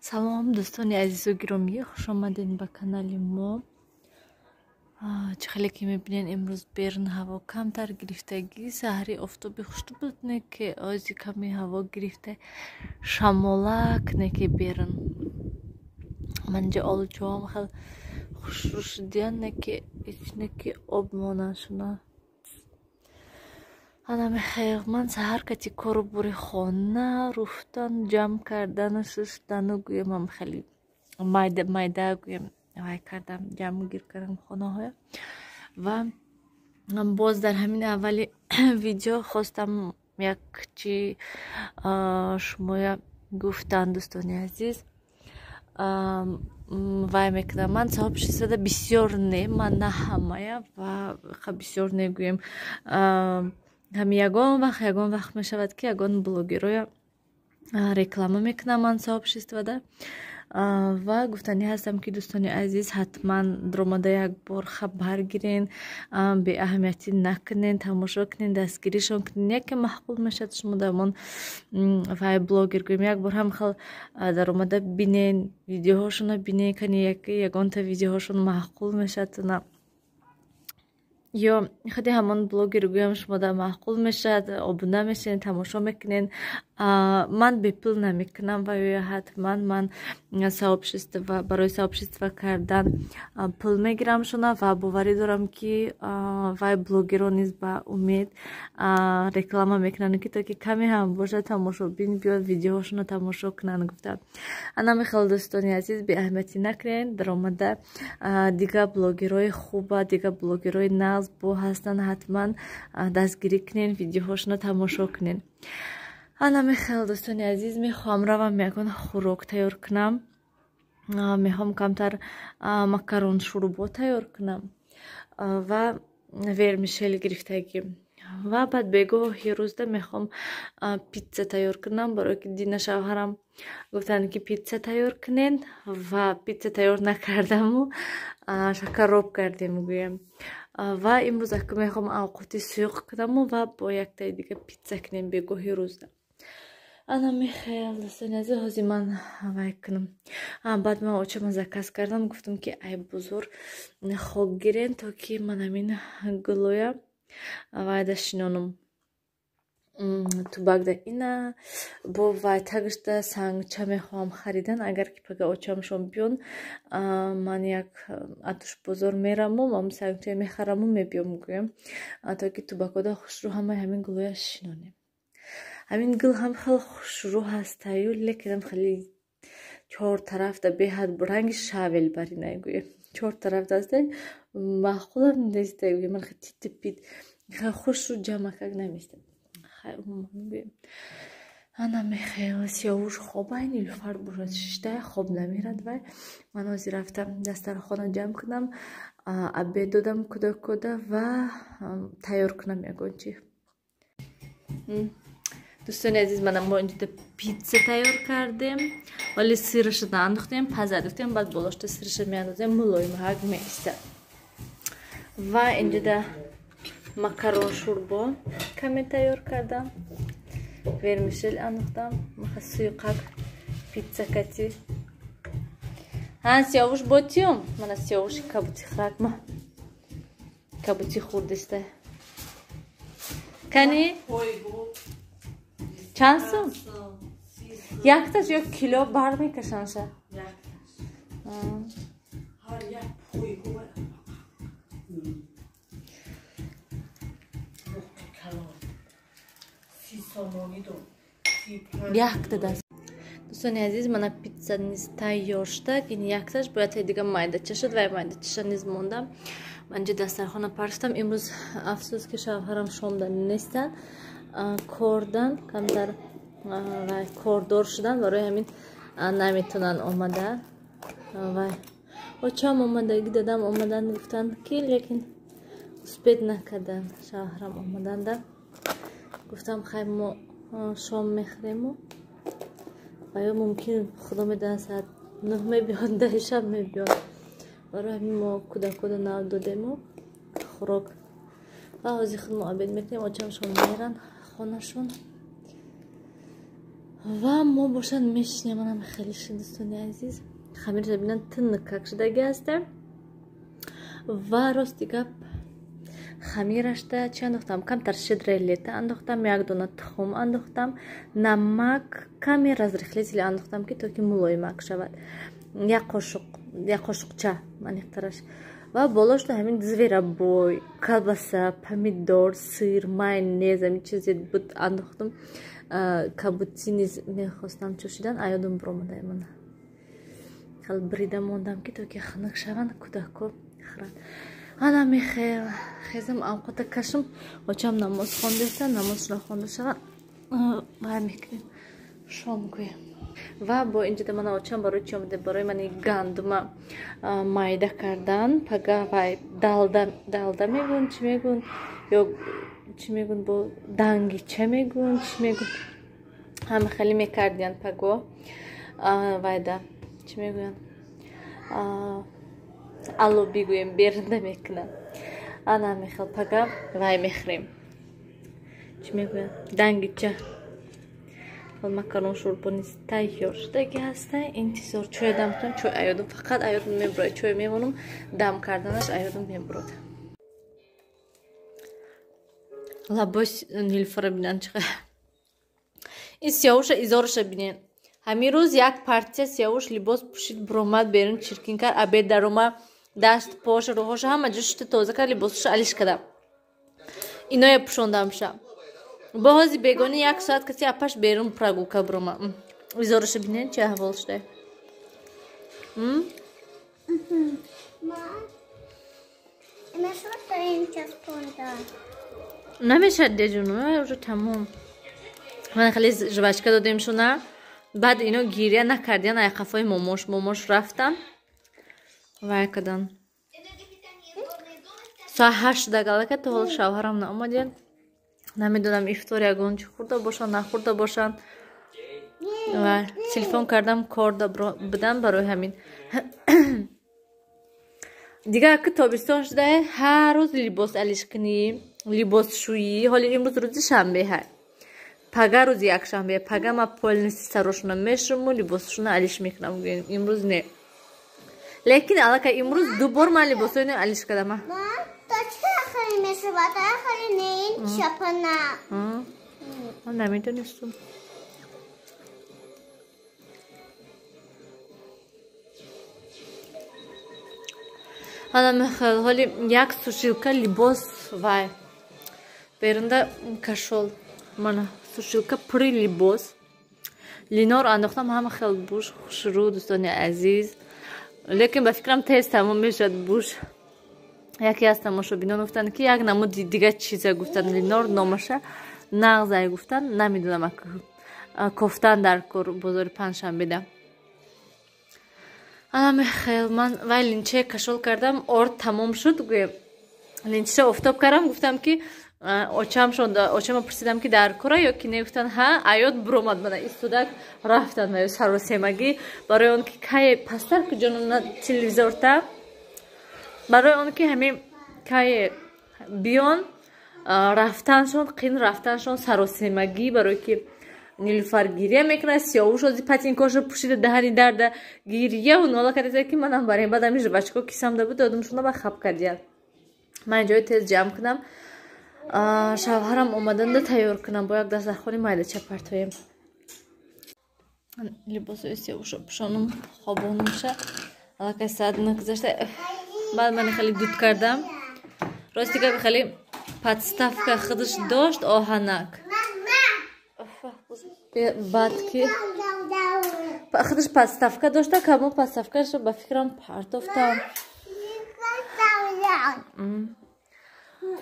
Салом, дӯстони азизу гиромӣ, хушомадед ба канали мо. Чӣ хеле ки мебинед, имрӯз берун ҳаво камтар гирифтагӣ. Саҳари офтоби хушду буд, не ки ози ками ҳаво гирифта, шамолак, не ки берун. Ман инҷа олучоам хел хушрӯ шудиян, не ки ҳеч, не ки об монанд. Анами хел ман саҳар кати кору бори хона, руфтан, ҷамъ кардану шуштану, гӯям, ам хеле майда майда, гӯям, вай кардам, ҷамъгир кардам хонаҳоя. Ва боз дар ҳамин аввали видео хостам як чи шумоя гуфтан, дӯстони азиз. Вай мекунам, ман сообществода бисёр не, ман на ҳамая ва бисёр негӯем, ҳами ягон вақт мешавад, ки ягон блогероя реклама мекунам ман сообществода. Ва гуфтанӣ ҳастам, ки, дӯстони азиз, ҳатман даромада як бор хабар гирен, беаҳамиятӣ накунен, тамошо кунен, дастгиришон кунен. Яке маъқул мешавад шумо дар вай блогер, гӯем, як бор ҳам хел даромада бинен, видеоҳошонро бинен, кани ягонта видеоҳошон маъқул мешавад ё худи ҳамон блогер, гӯям, шумо дар маъқул мешавад, обуна мешавед, тамошо мекунед. Ман бепул намекунам ва ё ҳатман ман сообщество, барои сообщество кардан пул мегирам шуна. Ва боварӣ дорам, ки вай блогерон низ ба умед реклама мекунанд, ки то ки каме ҳам бошад, тамошобин биёд, видеоҳошонро тамошо кунанд гуфта. Ана мехел, дӯстони азиз, беаҳамиятӣ накунед, даромада дига блогерҳои хуба, дига блогерҳои нағз бо ҳастанд, ҳатман дастгирӣ кунед, видеоҳошонро тамошо кунед. Ана мехел, дӯстони азиз, мехоҳам равам, ягон хӯрок тайёр кунам. Мехоҳам камтар макарон шӯрбо тайёр кунам ва вермишел гирифтагӣ. Ва баъд бегоҳи рӯзда мехоҳам питса тайёр кунам, барое ки дина шавҳарам гуфтанд, ки питса тайёр кунед, ва питса тайёр накардаму шакароб кардем, гӯям. Ва имрӯз ака мехоҳам авқоти суюқ кунаму ва бо яктаи дига питса кунем бегоҳи рӯзда. Ана мехел, дӯстони азиз, ҳозир ман вай кунам. Баъд ман очама заказ кардам, гуфтам, ки ай бозор хок гирен, то ки ман ҳамин гулоя вайда шинонам, тубакда. Ина бо вай тагишда сангча мехоҳам харидан. Агар ки пага очамшон биён, ман як атуш бозор мераму ам сангча мехараму мебиём, гӯям, то ки тубакода хушрӯ ҳамаи ҳамин гулоя шинонем. Ҳамин гул ҳам хеле хушрӯ ҳастаю, лекинам хеле чор тарафда беҳад ранги шавел барина, гӯям, чор тарафда аста, маъқулам неста, гӯям. Ман хеле тити-пит хушрӯ ҷамъакак намеистад. Гӯям, ана мехел, Сиёвуш хобай, Нилуфар бошад шишта, хоб намерад вай. Ман ҳозир рафтам дастархона ҷамъ кунам, обед додам кӯдакода ва тайёр кунам ягон чи. Дӯстони азиз, мана мо инҷода питса тайёр кардем, вале сираша наандохтем, паза духтем, баъд болошта сираша меандозем, мулоимҳак меистад. Ва инҷода макарон шӯрбо каме тайёр кардам, вермишел андохтам, маха суюқак питса кати. Ҳа, Сиёвуш, ботиём, мана Сиёвуши кабути хӯрак, ма кабути хӯрдиста. Кани, чанд сум якташ ё кило бар мекашанша? Ҳар як пойгоҳ калон 30 сомонӣ дод. Якта даст. Дӯстони азиз, мана питса низ тайёр шуда. Ин якташ бояд дига майдача шуд ва майдачаша низ мондам. Ман инҷо дастархона партофтам. Имрӯз, афсӯс, ки шавҳарам шомда нестанд, кордан камтар кордор шудан, барои ҳамин наметонанд омада. Вай очам омадагӣ, дадам омаданд, гуфтанд ки, лекин успеть накарданд шавҳарам омаданда. Гуфтам, хай, мо шом мехӯрему ва ё мумкин, худо медонад, соат 9 мебиёд, 10 шаб мебиёд. Барои ҳамин мо кӯдакода нав додему хӯрок ва ҳозир худ мо обед мекунем. Очамшон меранд хонашон. Ва мо бошад мешинем, манам хеле шид, дӯстони азиз. Хамирша бинан тиннакак шудаги ҳаста. Ва рости гап, хамирашта чӣ андохтам? Камтар щедрое лето андохтам, як дона тухм андохтам, намак, каме разрыхлитель андохтам, ки то ки мулоимак шавад. Як қошуқ, як қошуқча аниқтараш. Ва болошда ҳамин зверобой, колбаса, помидор, сыр, майонез, ҳамин чизе буд андохтам. Кабути низ мехостам чӯшидан, аёдам биромада мана. Хел брида мондам, ки то ки хунук шаванд, кӯдако хӯранд. Ана мехел хезам, авқота кашам, очам намоз хондеста, намозшона хонда шаванд, вай мекунем, шом гӯем. Ва бо инҷода мана очам барои чӣ омада? Барои мани гандума майда кардан. Пага вай далда, далда мегӯн, чӣ мегӯн, ё чӣ мегӯн, бо дангича мегӯн, чӣ мегӯн, ҳама хеле мекардиян паго вайда, чӣ мегӯянд, алло бигӯем, берунда мекунанд. Ана мехел пага вай мехӯрем, чӣ мегӯянд, дангича. Макарон шӯрбо низ тайёр шудаги ҳаста. Интизор чой дам кунам, чой аёдум, фақат аёдум мебурад. Чой мемонам, дам карданаш аёдум мебурад. Лабои Нилфара бинан чӣ ин сиёвуша, изораша бинен. Ҳамин рӯз як партия сиёвуш либос пӯшид, буромад берун, чиркин кард, обед дарома, даст поша, рӯҳоша ҳама ҷо шута тоза кард, либосаша алиш кардам, иноя пӯшондамша. Бо ҳози бегони як соат каси апаш берун прогулка бурома. Изораша бинен, чӣ аҳвол шуда. Намешад деҷуну, уже тамом. Ман хеле жвачка додем шуна. Баъд ино гиря накардиян, ай қафои момош рафтан. Вай кадан. Соат 8 шуда галака, то ҳол шавҳарам наомадиян. Намедонам, ифтор ягон чӣ хӯрда бошанд, нахӯрда бошанд. Ва телефон кардам, корда будан, барои ҳамин. Дигар ки тобистон шуда, ҳар рӯз либос алишкунӣ, либосшӯӣ. Ҳоли имрӯз рӯзи шанбе ҳай. Пага рӯзи якшанбе, пага ма полностью сарошона мешуму либосшона алиш мекунам. Имрӯз не. Лекин аллакай имрӯз ду бор ман либосои алиш кардам. Ман намедонистум. Ана мехел, ҳоли як сушилка либос вай берунда кашол. Мана сушилка пури либос. Линор андохтам, ҳама хел буш хушрӯ, дӯстони азиз. Лекин ба фикрам тез тамом мешавад буш. Яке аз тамошобинон гуфтанд, ки як намуди дига чиза гуфтанд, линор номаша нағзай гуфтанд, намедонам, кофтан дар кор бозори панҷшанбеда. Ана мехел ман вай линче кашол кардам, орд тамом шуд, гӯем линчиша офтоб кардам, гуфтам ки очама пурсидам, ки дар кора ё ки не, гуфтанд ҳа, аёд буромад, мана истодак рафтанд ва саросемагӣ, барои он ки кае пастар куҷонона телевизорта, барои он ки ҳамин кае биён рафтаншон қин, рафтаншон саросемагӣ, барое ки Нилуфар гиря мекунад, сиёвуш ози патинкошо пӯшида даҳани дарда гиряву нола карда, ки манам барем. Баъд ҳамин жвачко кисамда буд, додумшона ба хаб кардияд. Ман ҷои тез ҷамъ кунам, шавҳарам омаданда тайёр кунам, бо як дастархони майдача партоем. Либосои сиёвушо пӯшонум, хобонумша. Аллакай соат нагузашта. Баъд ман хеле дуд кардам. Рости гап, хеле подставка худаш дошт оҳанак. Баъд ки худаш подставка дошта, камо подставкашо ба фикрам партофтам.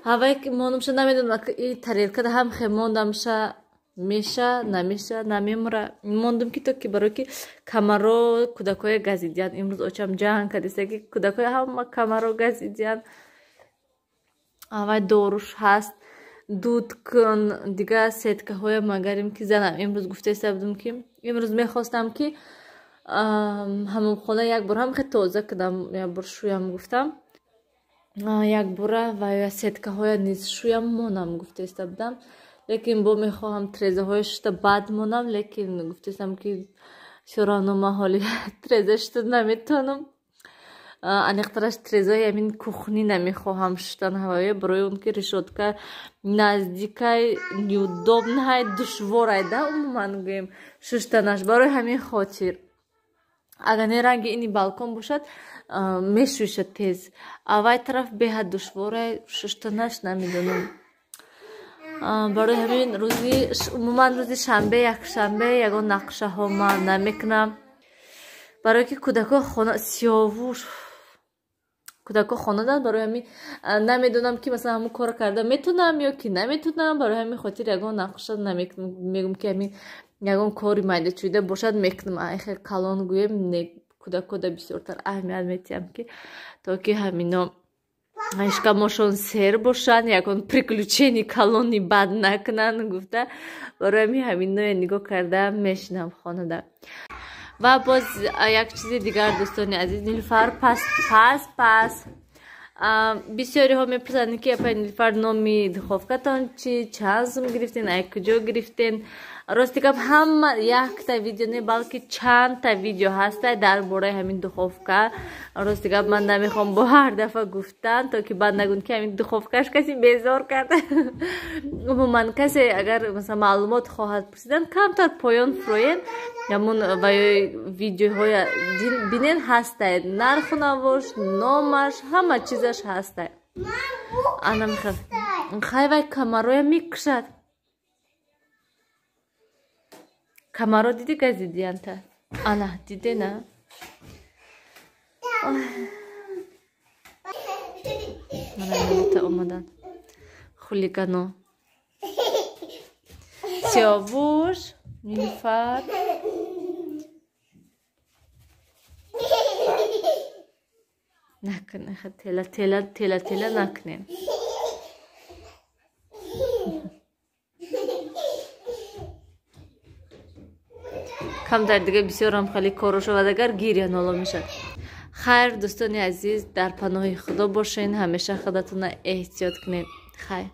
Ҳавае ки мондамша, намедонам, и тарелкада ҳам хе мондамша, меша, намеша, намемура. Мондум ки то ки барои ки камаро кӯдакҳое газидиянд. Имрӯз очам ҷанг кардиста, ки кӯдакҳои ҳама камаро газидиянд. Авай доруш ҳаст, дуд кун, дига сеткаҳоя магарим ки занам. Имрӯз гуфтаиста будум, ки имрӯз мехостам, ки ҳамомхона як бор ҳам хе тоза кунам, як бор шӯям гуфтам, якбора ва сеткаҳоя низ шӯям монам гуфтаиста будам. Лекин бо мехоҳам трезаҳои шуста бад монам, лекин гуфтесам ки всё равно ман ҳоли треза шуста наметавонам. Аниқтараш трезаи ҳамин кухни намехоҳам шуштан ҳавоя, барои он ки решётка наздикай, неудобнай, душворай да умуман гӯем шуштанаш. Барои ҳамин хотир агар не ранги ини балкон бошад, мешӯшад тез, а вай тараф беҳад душворай шуштанаш, намедонам. Барои ҳамин рӯзи умуман рӯзи шанбе, якшанбе ягон нақшаҳо ман намекунам, барое ки кӯдако хона сиёвуш, кӯдако хонаданд. Барои ҳамин намедонам ки масалан ҳамун корро карда метавонам ё ки наметавонам. Барои ҳамин хотир ягон нақша намекунам, мегӯм ки ҳамин ягон кори майдачӯида бошад мекунам. Айхе калон гӯем не, кӯдакода бисёртар аҳамият метиҳам, ки то ки ҳамино шикамошон сер бошанд, ягон приключени калони бад накунанд гуфта. Барои ҳамин ҳаминоя нигоҳ карда мешинам хонада. Ва боз як чизи дигар, дӯстони азиз, Нилуфар пас пас пас бисёриҳо мепурсанд, ки апай Нилуфар, номи духовкатон чи, чанд сум гирифтен, ай куҷо гирифтен? Рости гап, ҳама якта видео не, балки чандта видео ҳаста дар бораи ҳамин духовка. Рости гап, ман намехоҳам бо ҳар дафъа гуфтан, то ки баъд нагӯн ки ҳамин духовкаш касе безор кард. Умуман, касе агар масалан маълумот хоҳад пурсидан, камтар поён фуроен, ҳамун ваёи видеоҳоя бинен, ҳастай нарху навош, номаш, ҳама чизаш ҳастай. Ана хай, вай камароя мекушад. Камаро диди, газидиянта? Ана дидена? Мана омадан хулигано. Сиёвуш, Нилуфар, накунед, тела тела тела тела накунед. Камтар дига бисёрам хеле коро шавад, агар гиря ноло мешавад. Хайр, дӯстони азиз, дар паноҳи Худо бошен, ҳамеша худатона эҳтиёт кунед. Хайр.